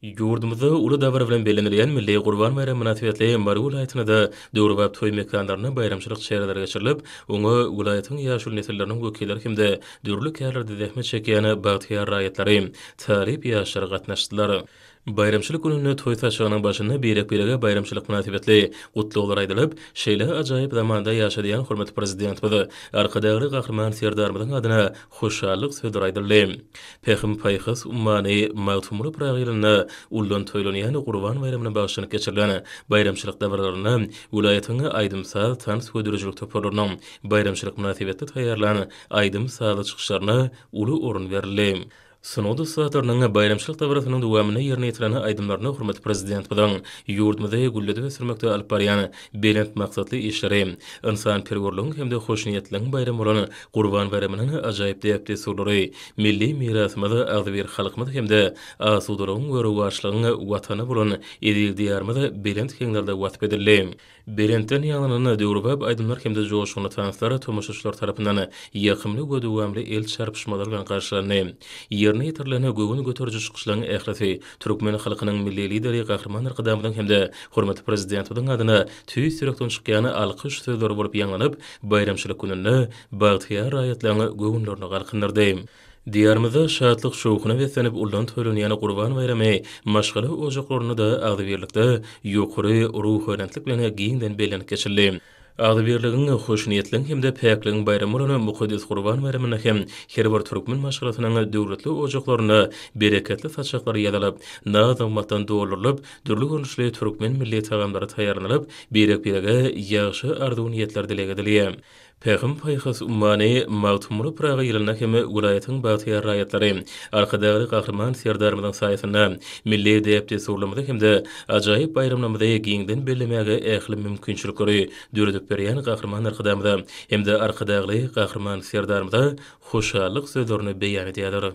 Ýurdumyzda uly dabara bilen bellenilýän Milli Gurban baýramy mynasybetli Mary welaýatynda-da döwrebap toý mekanlarynda baýramçylyk çäreleri geçirilip, oňa welaýatyň ýaşuly nesilleriniň wekilleri hem-de dürli kärlerde zähmet çekýän bagtyýar raýatlary, talyp ýaşlar gatnaşdylar. Baýramçylyk gününde toý saçagynyň başynda birek-birege baýramçylyk mynasybetli gutlaglar aýdylyp, şeýle ajaýyp zamanda ýaşadýan hormatly Prezidentimiz Arkadagly Gahryman Serdarymyzyň adyna hoşallyk sözleri aýdyldy. Pähim-paýhas ummany Magtymguly Pyragy ýylynda uldan toýlanýan Gurban baýramyna bagyşlanyp geçirilen baýramçylyk dabaralarynda welaýatyň aýdym-saz, tans we döredijilik toparlarynyň baýramçylyk mynasybetli taýýarlan aýdym-sazly çykyşlaryna uly orun berildi. Sungat ussatlarynyň baýramçylyk dabarasynyň dowamynda ýerine ýetiren aýdymlaryna hormatly Prezidentimiziň ýurdumyzy gülledip ösdürmekde alyp barýan belent maksatly işleri, ynsanperwerligiň hem-de hoşniýetliligiň baýramy bolan Gurban baýramynyň ajaýyp däp-dessurlary, milli mirasymyz, agzybir halkymyz hem-de asudalygyň we rowaçlygyň Watany bolan eziz Diýarymyz belent heňlerde wasp edildi. Belentden ýaňlanan döwrebap aýdymlar hem-de joşgunly tanslar tomaşaçylar tarapyndan ýakymly we dowamly el çarpyşmalar bilen garşylandy. Ýerine ýetirilen göwün göteriji çykyşlaryň ählisi türkmen halkynyň Milli Lideri Gahryman Arkadagymyzyň hem-de hormatly Prezidentimiziň adyna tüýs ýürekden çykýan alkyş sözleri bolup ýaňlanyp, baýramçylyk gününde bagtyýar raýatlaryň göwünlerini galkyndyrdy. Diýarymyzda şatlyk-şowhuna beslenip ullan toýlanýan Gurban baýramy maşgala ojaklarynda-da agzybirlikde, ýokary ruhubelentlik bilen giňden bellenip geçildi. Agzybirligiň, hoşniýetligiň hem-de päkligiň baýramy bolan mukaddes Gurban baýramynda hem her bir türkmen maşgalasynyň döwletli ojaklarynda bereketli saçaklar ýazylyp, naz-nygmatdan doldurylyp, dürli görnüşli türkmen milli tagamlary taýýarlanylyp, birek-birege ýagşy arzuw-niýetler dileg edilýär. Pähim-paýhas ummany Magtymguly Pyragy ýylynda hem welaýatyň bagtyýar raýatlary Arkadagly Gahryman Serdarymyzyň saýasynda milli däp-dessurlarymyzy hem-de ajaýyp baýramlarymyzy giňden bellemäge ähli mümkinçilikleri döredip berýän Gahryman Arkadagymyza hem-de Arkadagly Gahryman Serdarymyza hoşallyk sözlerini beýan edýärler.